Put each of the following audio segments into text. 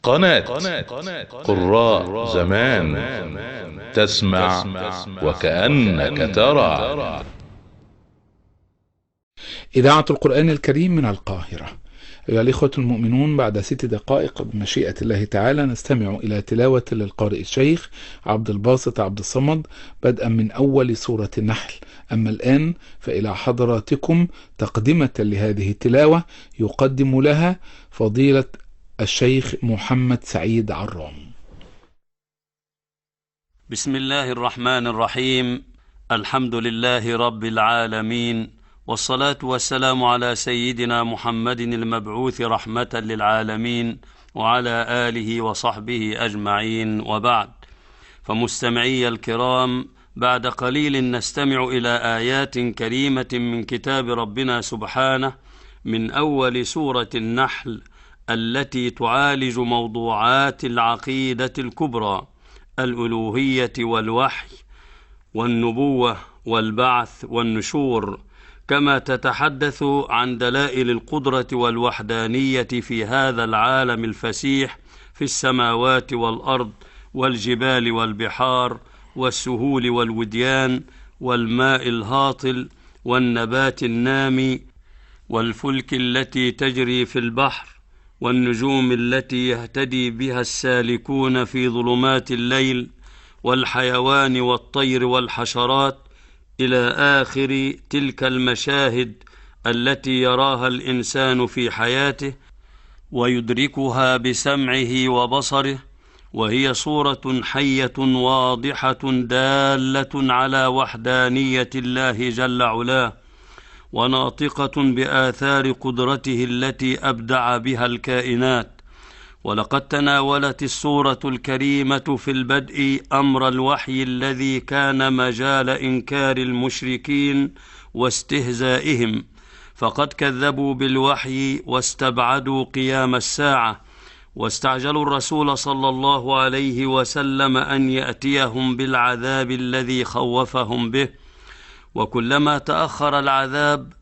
قناة قراء زمان، تسمع وكأنك ترى. إذاعة القرآن الكريم من القاهرة. أيها الإخوة المؤمنون، بعد 6 دقائق بمشيئة الله تعالى نستمع إلى تلاوة للقارئ الشيخ عبد الباسط عبد الصمد بدءا من أول سورة النحل. أما الآن فإلى حضراتكم تقدمة لهذه التلاوة يقدم لها فضيلة الشيخ محمد سعيد عرام. بسم الله الرحمن الرحيم. الحمد لله رب العالمين، والصلاة والسلام على سيدنا محمد المبعوث رحمة للعالمين وعلى آله وصحبه أجمعين، وبعد. فمستمعي الكرام، بعد قليل نستمع إلى آيات كريمة من كتاب ربنا سبحانه من أول سورة النحل التي تعالج موضوعات العقيدة الكبرى: الألوهية والوحي والنبوة والبعث والنشور، كما تتحدث عن دلائل القدرة والوحدانية في هذا العالم الفسيح، في السماوات والأرض والجبال والبحار والسهول والوديان والماء الهاطل والنبات النامي والفلك التي تجري في البحر والنجوم التي يهتدي بها السالكون في ظلمات الليل والحيوان والطير والحشرات، إلى آخر تلك المشاهد التي يراها الإنسان في حياته ويدركها بسمعه وبصره، وهي صورة حية واضحة دالة على وحدانية الله جل علاه، وناطقة بآثار قدرته التي أبدع بها الكائنات. ولقد تناولت السورة الكريمة في البدء أمر الوحي الذي كان مجال إنكار المشركين واستهزائهم، فقد كذبوا بالوحي واستبعدوا قيام الساعة، واستعجلوا الرسول صلى الله عليه وسلم أن يأتيهم بالعذاب الذي خوفهم به، وكلما تأخر العذاب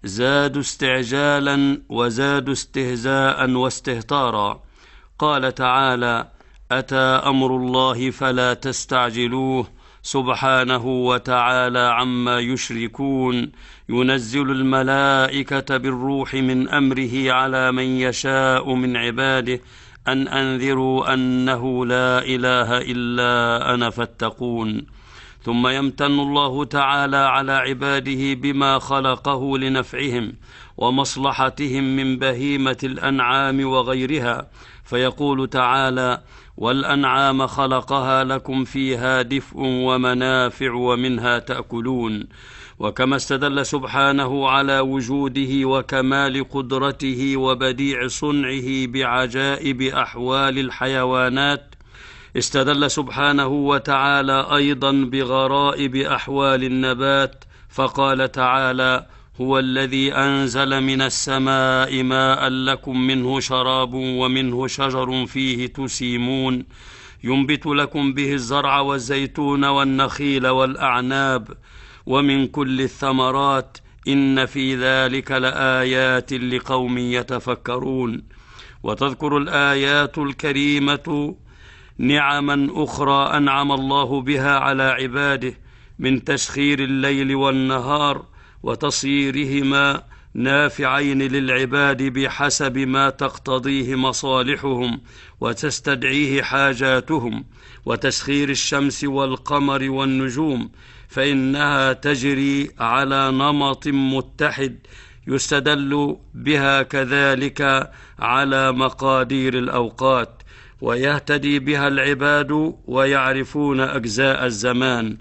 زادوا استعجالا وزادوا استهزاء واستهتارا. قال تعالى: أتى أمر الله فلا تستعجلوه سبحانه وتعالى عما يشركون، ينزل الملائكة بالروح من أمره على من يشاء من عباده أن أنذروا أنه لا إله إلا أنا فاتقون. ثم يمتن الله تعالى على عباده بما خلقه لنفعهم ومصلحتهم من بهيمة الأنعام وغيرها، فيقول تعالى: والأنعام خلقها لكم فيها دفء ومنافع ومنها تأكلون. وكما استدل سبحانه على وجوده وكمال قدرته وبديع صنعه بعجائب أحوال الحيوانات، استدل سبحانه وتعالى أيضا بغرائب أحوال النبات، فقال تعالى: هو الذي أنزل من السماء ماء لكم منه شراب ومنه شجر فيه تسيمون، ينبت لكم به الزرع والزيتون والنخيل والأعناب ومن كل الثمرات، إن في ذلك لآيات لقوم يتفكرون. وتذكر الآيات الكريمة نعما أخرى أنعم الله بها على عباده من تسخير الليل والنهار وتصيرهما نافعين للعباد بحسب ما تقتضيه مصالحهم وتستدعيه حاجاتهم، وتسخير الشمس والقمر والنجوم، فإنها تجري على نمط متحد يستدل بها كذلك على مقادير الأوقات، ويهتدي بها العباد ويعرفون أجزاء الزمان.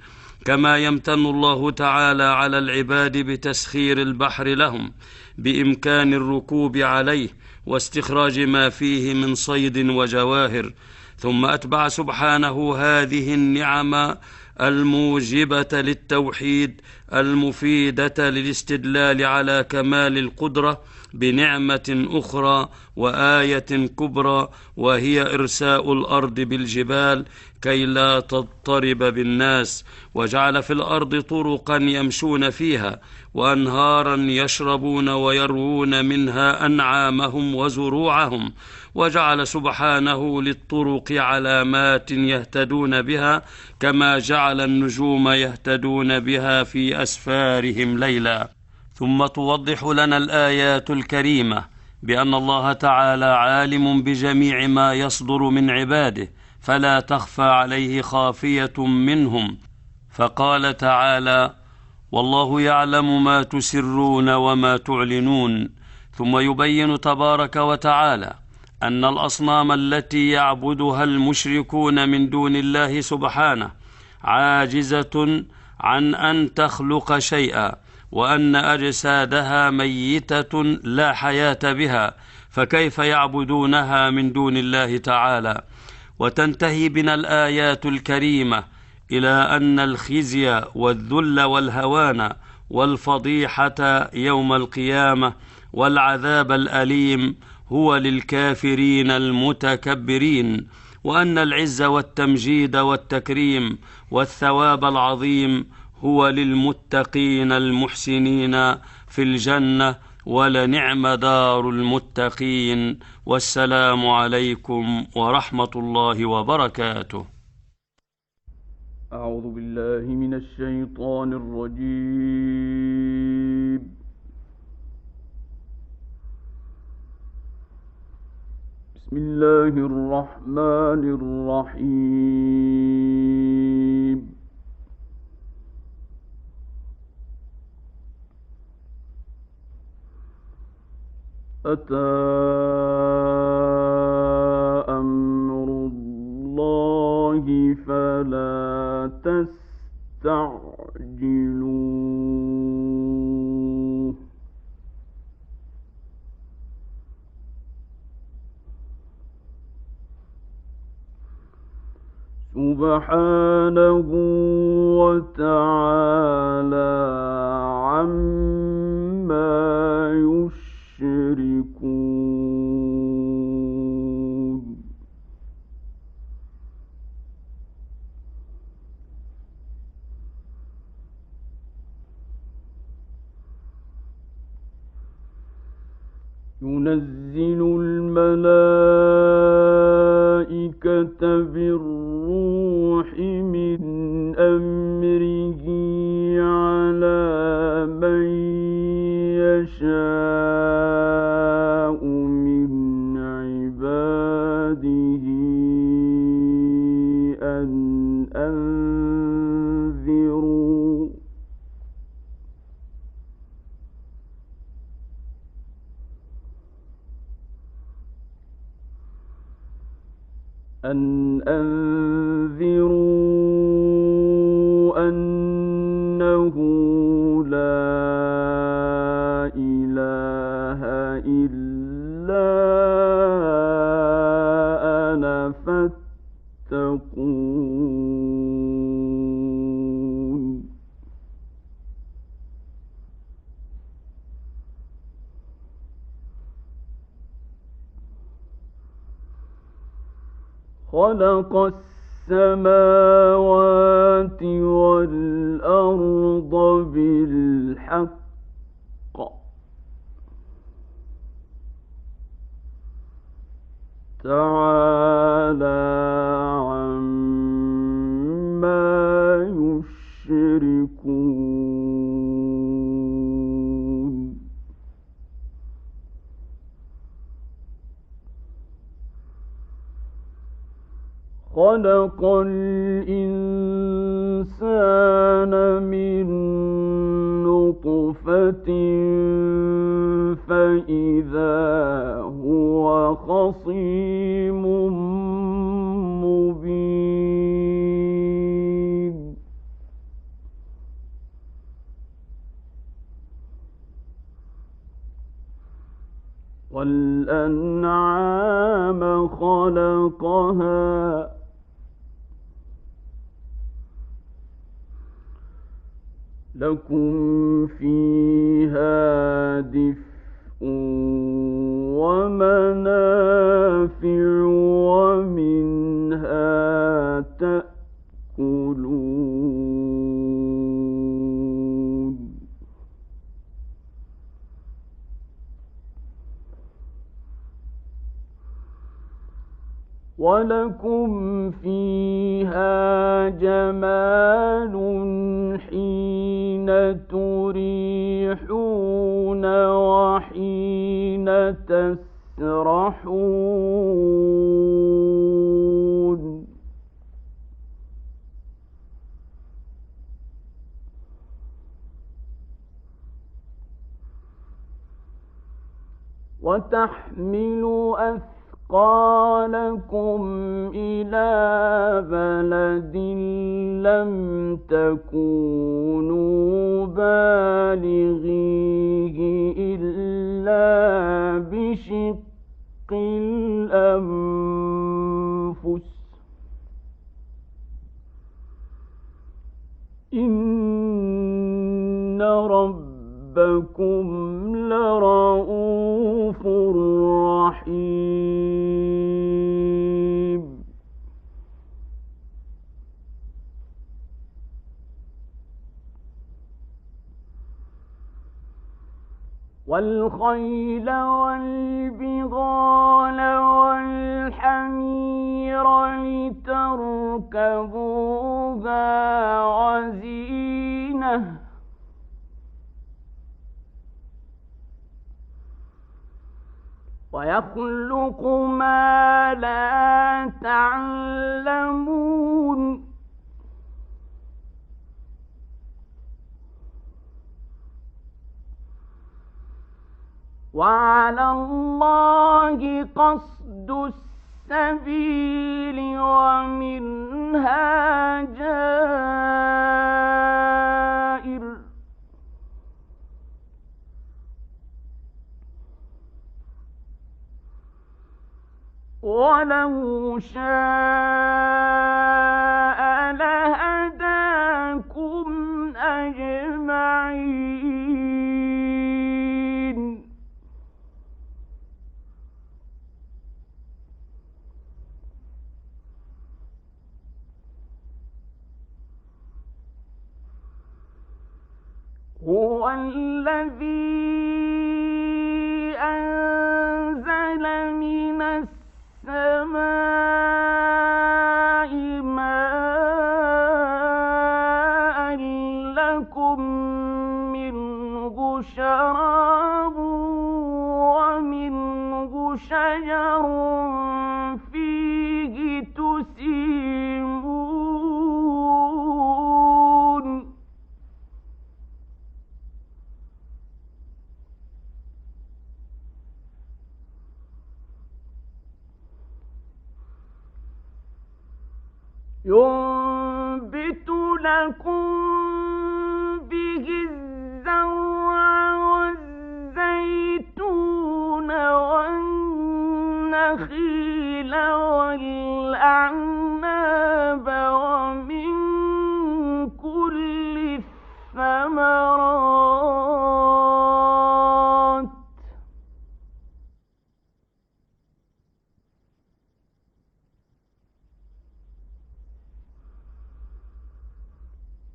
كما يمتن الله تعالى على العباد بتسخير البحر لهم بإمكان الركوب عليه واستخراج ما فيه من صيد وجواهر. ثم أتبع سبحانه هذه النعم الموجبة للتوحيد المفيدة للاستدلال على كمال القدرة بنعمة أخرى وآية كبرى، وهي إرساء الأرض بالجبال كي لا تضطرب بالناس، وجعل في الأرض طرقا يمشون فيها وأنهارا يشربون ويروون منها أنعامهم وزروعهم، وجعل سبحانه للطرق علامات يهتدون بها كما جعل النجوم يهتدون بها في أسفارهم ليلا. ثم توضح لنا الآيات الكريمة بأن الله تعالى عالم بجميع ما يصدر من عباده، فلا تخفى عليه خافية منهم، فقال تعالى: والله يعلم ما تسرون وما تعلنون. ثم يبين تبارك وتعالى أن الأصنام التي يعبدها المشركون من دون الله سبحانه عاجزة عن أن تخلق شيئا، وأن أجسادها ميتة لا حياة بها، فكيف يعبدونها من دون الله تعالى؟ وتنتهي بنا الآيات الكريمة إلى أن الخزي والذل والهوان والفضيحة يوم القيامة والعذاب الأليم هو للكافرين المتكبرين، وأن العز والتمجيد والتكريم والثواب العظيم هو للمتقين المحسنين في الجنة، ولنعم دار المتقين. والسلام عليكم ورحمة الله وبركاته. أعوذ بالله من الشيطان الرجيم. بسم الله الرحمن الرحيم. أتى أمر الله فلا تستعجلوه. سبحانه وتعالى عما يشركون. ينزل الملائكة بالروح من أمره على من يشاء من عباده أن أنذروا أنه لا إله إلا أنا فاتقون. خلق السماوات والأرض بالحق تعالى عما يشركون. خلق الإنسان من نطفة فإذا هو خصيم مبين. والأنعام خلقها لكم فيها دفء ومنافع ومنها تأكلون ولكم فيها جمال حين تريحون وحين تسرحون وتحمل أثقالكم إلى بلد لم تكونوا بالغيه إلا بشق الأنفس إن ربكم لرؤوف رحيم والخيل والبغال والحمير لتركبوها وزينة ويخلق ما لا تعلمون وعلى الله قصد السبيل ومنها جائر ولو شاء لهداكم أجمعين هو الذي أنزل من السماء ماء لكم منه شراب ومنه شجر فيه تسيمون ينبت لكم به الزرع والزيتون والنخيل والأعناب ومن كل الثمرات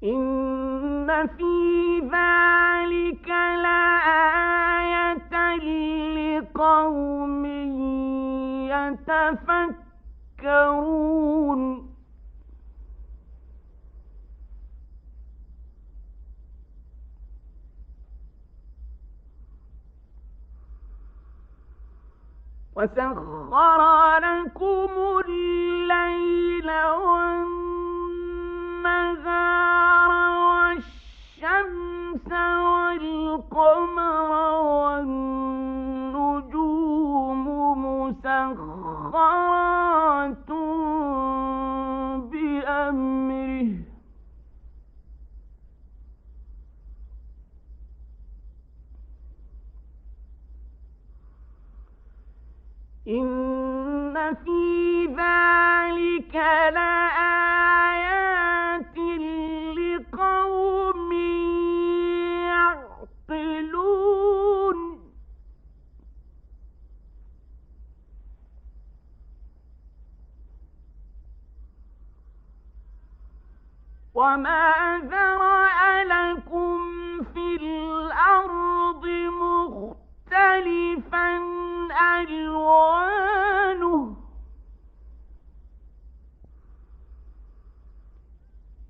إن في ذلك لآية لقوم يتفكرون وسخر لكم الليل والنهار والشمس والقمر والنجوم مسخرات بأمره إن في ذلك لآيات لقوم وما ذرأ لكم في الأرض مختلفا ألوانه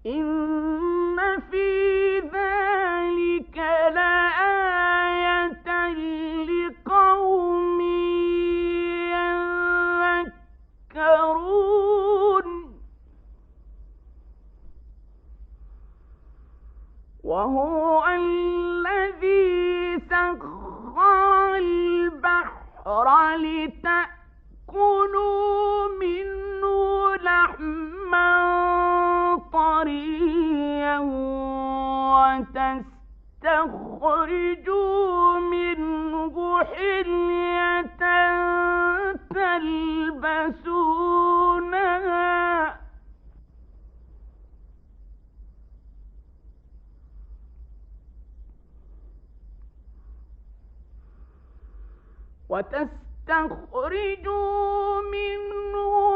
إن في ذلك لآية لقوم يذكرون وهو الذي سخر البحر لتأكلوا منه لحما طريا وتستخرجوا منه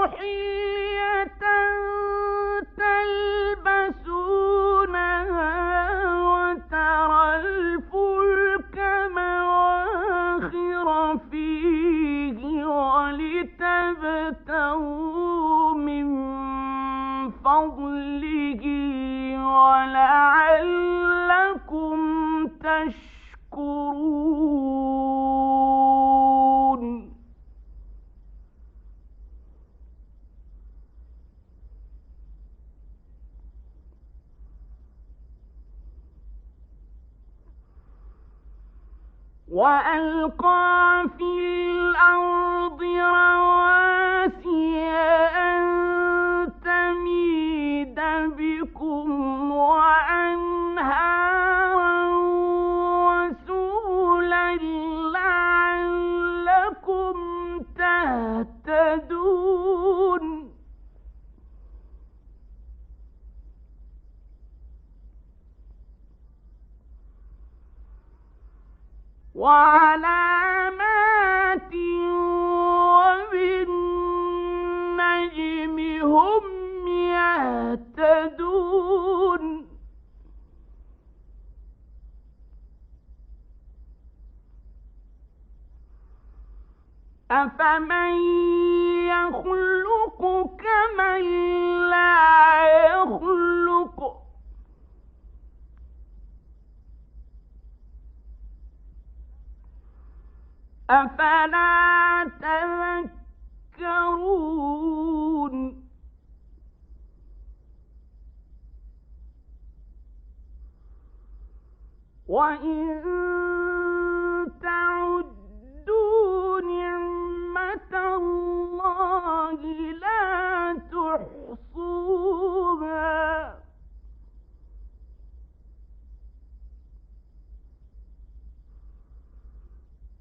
حلية تلبسونها وترى الفلك مواخر فيه ولتبتغوا من فضله ولعلكم تشكرون وألقى في الأرض رواسي أن تميد بكم وأنهارا وسبلا لعلكم تهتدون وعلامات وبالنجم هم يهتدون أفمن يخلق كمن لا يخلق أفلا تذكرون وإن تعدوا نعمة الله لا تحصوها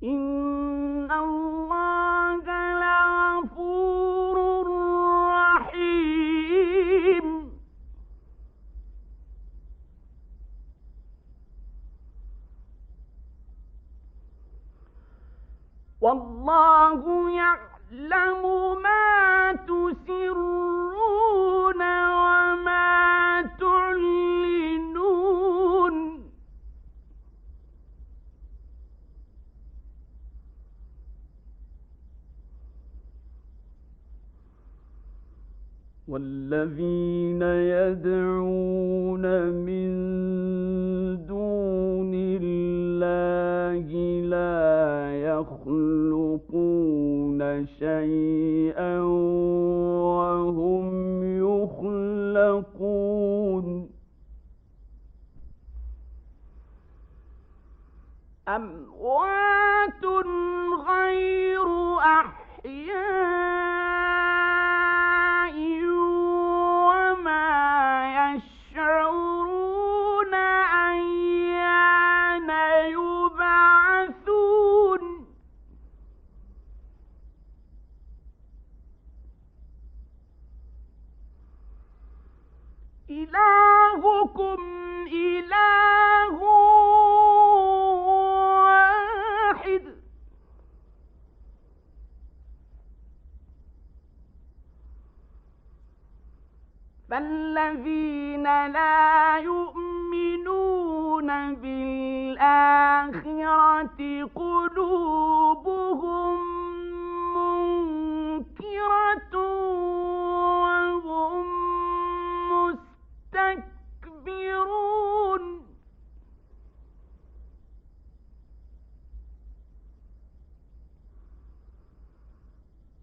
إن الله لغفور رحيم والله يعلم ما تسرون وما تعلنون والذين يدعون من دون الله لا يخلقون شيئا وهم يخلقون أموات غير أحياء وما يشعرون أيان يبعثون إلهكم إله واحد فالذين لا يؤمنون بالآخرة قلوبهم منكرة وهم مستكبرون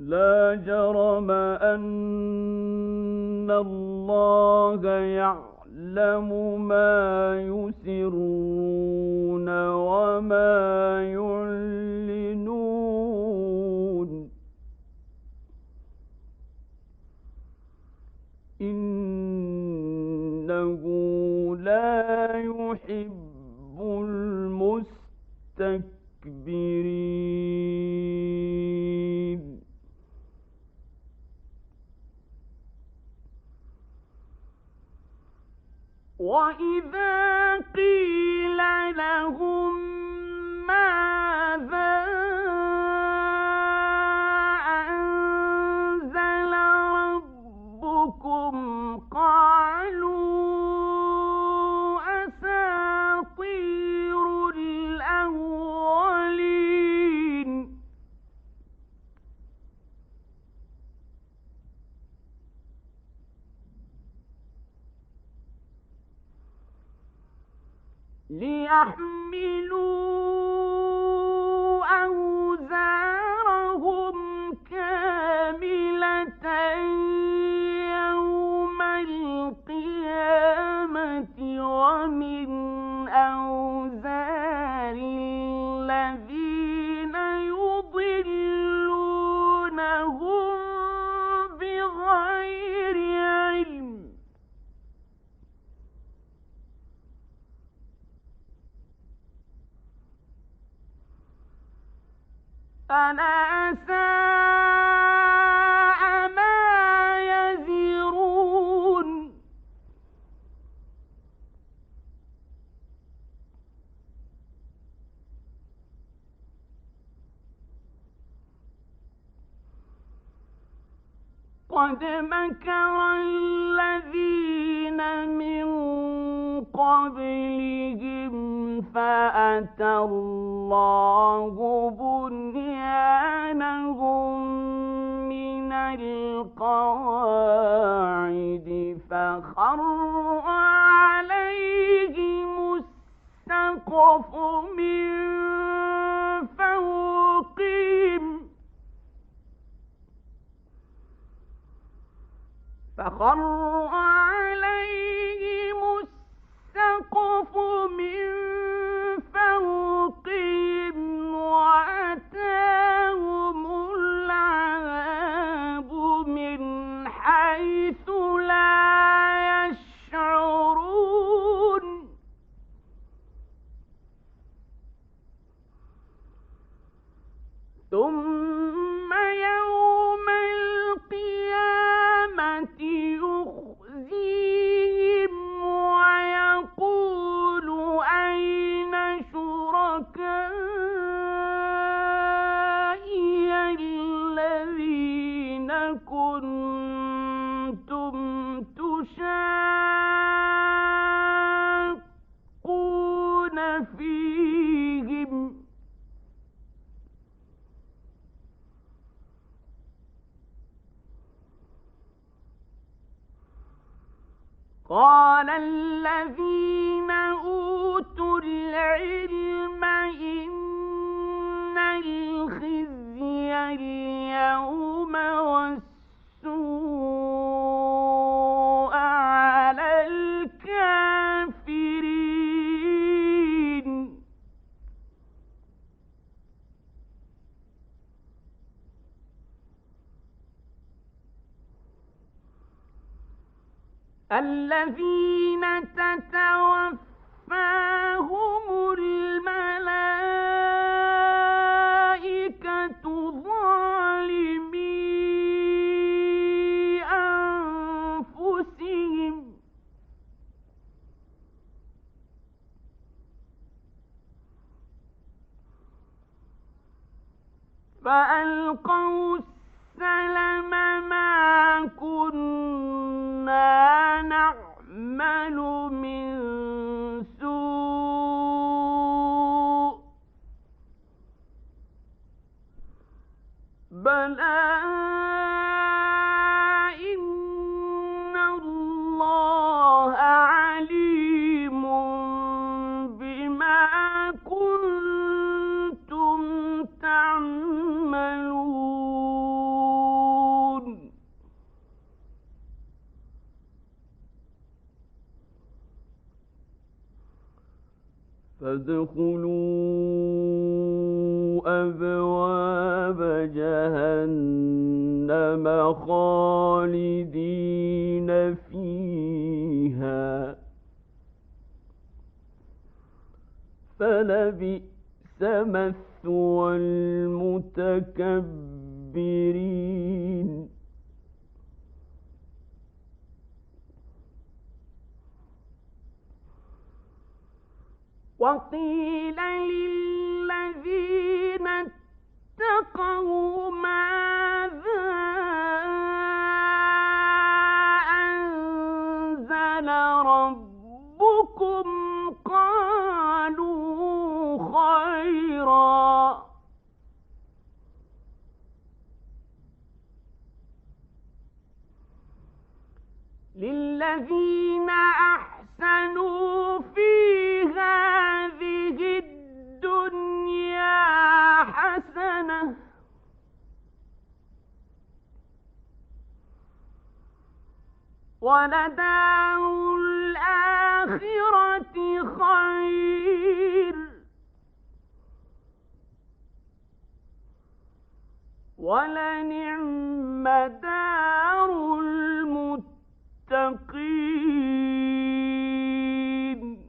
لا جرم أن الله يعلم ما يسرون وما يعلنون إنه لا يحب المستكبرين وإذا قيل لهم ماذا أنزل ربكم قالوا أساطير الأولين ليحملوا أوزارهم كاملة يوم القيامة ومن أوزار الذين يضلونهم بغير علم ألا ساء ما يزرون قد مكر الذين من قبلهم فأتى الله بنيانهم من القواعد فخر عليهم السقف من فوقهم السقف من فوقهم وأتاهم العذاب من حيث لا يشعرون ثم يوم القيامة يخزيهم ويقول أين شركائي الذين كنتم تشاقون فيهم قال الذين أوتوا العلم إن الخزي اليوم والسوء على الكافرين الذين تتوفاهم الملائكة ظالمي أنفسهم فألقوا السلم ما كنا فادخلوا أبواب جهنم خالدين فيها فلبئس مثوى المتكبرين وقيل للذين اتقوا ماذا أنزل ربكم قالوا خيرا للذين أحسنوا في هذه الدنيا حسنة ولدار الآخرة خير ولنعم دار المتقين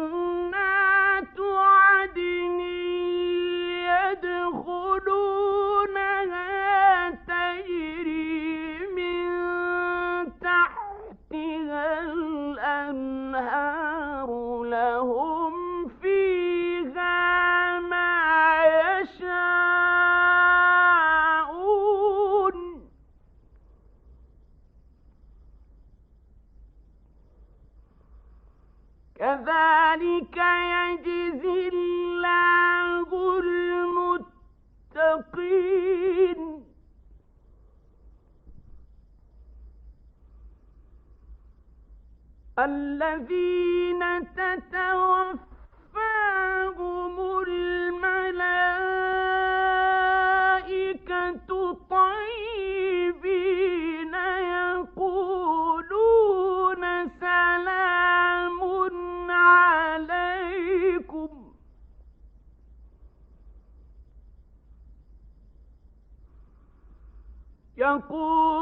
جنات عدن يدخلونها تجري من تحتها الأنهار لهم فيها ما يشاءون كذلك يجزي الله المتقين الذين تتوفاهم الملائكة طيبين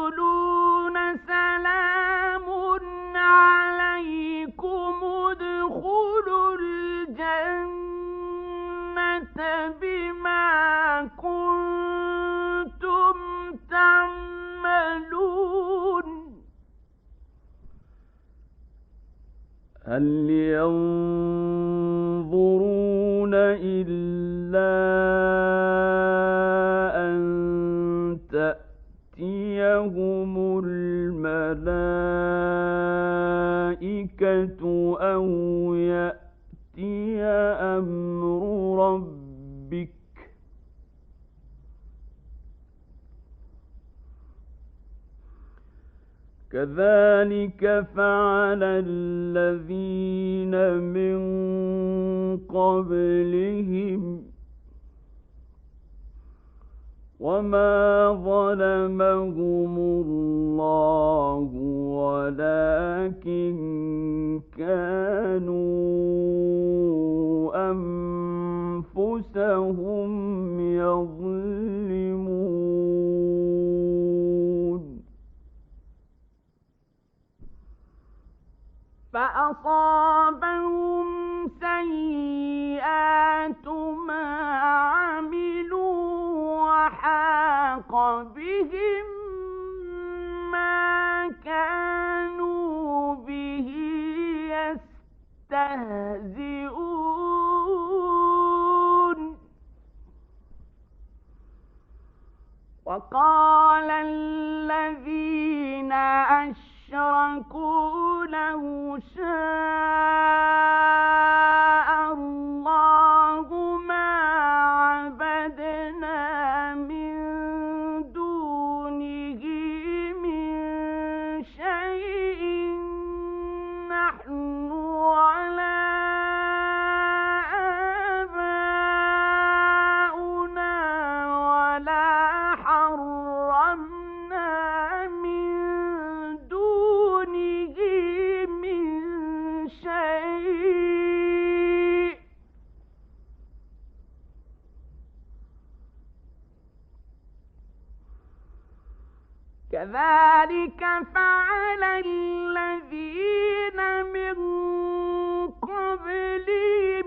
يقولون سلام عليكم ادخلوا الجنة بما كنتم تعملون هل ينظرون إلا أن تأتيهم الملائكة أو يأتي أمر ربك كذلك فعل الذين من قبلهم وما ظلمهم الله ولكن كانوا أنفسهم يظلمون فأصابهم سيئات ما عملوا وحاق بهم ما كانوا به يستهزئون وقال الذين أشركوا لو شاء الله ما عبدنا من دونه من شيء نحن ولا آباؤنا ولا حرمنا من كذلك فعل الذين من قبلهم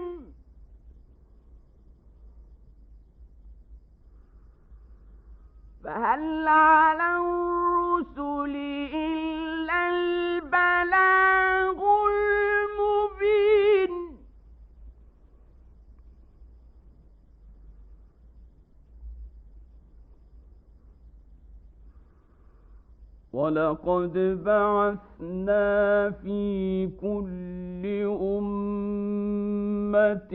فهل على الرسل إلا البلاغ المبين ولقد بعثنا في كل أمة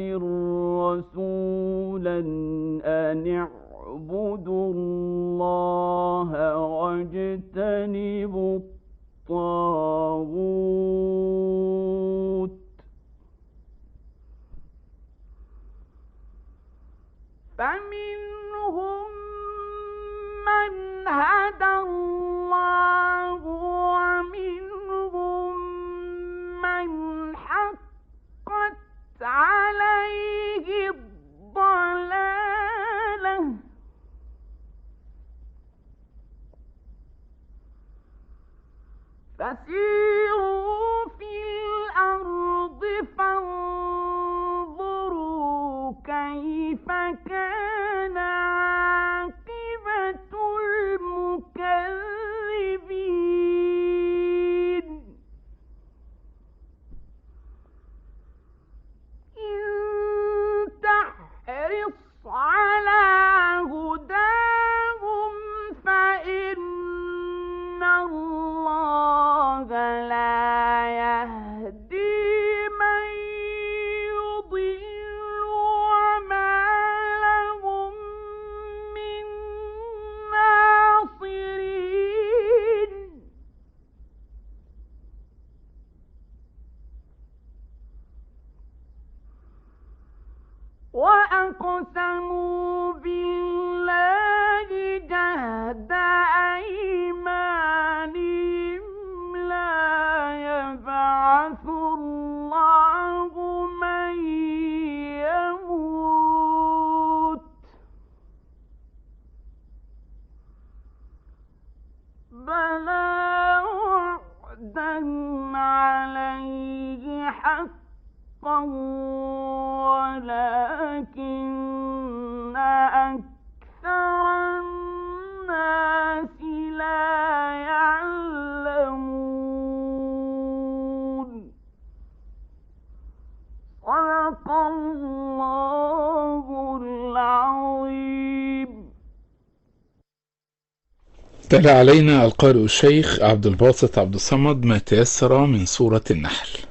رسولا أن اعبدوا الله واجتنبوا الطاغوت فمنهم من هدى الله ومنهم من حقت عليه الضلالة فسيروا في الأرض فانظروا كيف كان عاقبة المكذبين إن تحرص على هداهم فإن الله لا يهدي من يضل وما لهم من ناصرين وأقسموا بالله جهد أيمانهم لا يبعث الله من يموت بلى وعدا عليه حقا ولكن أكثر الناس لا يعلمون صدق الله العظيم. تلا علينا القارئ الشيخ عبد الباسط عبد الصمد ما تيسر من سورة النحل.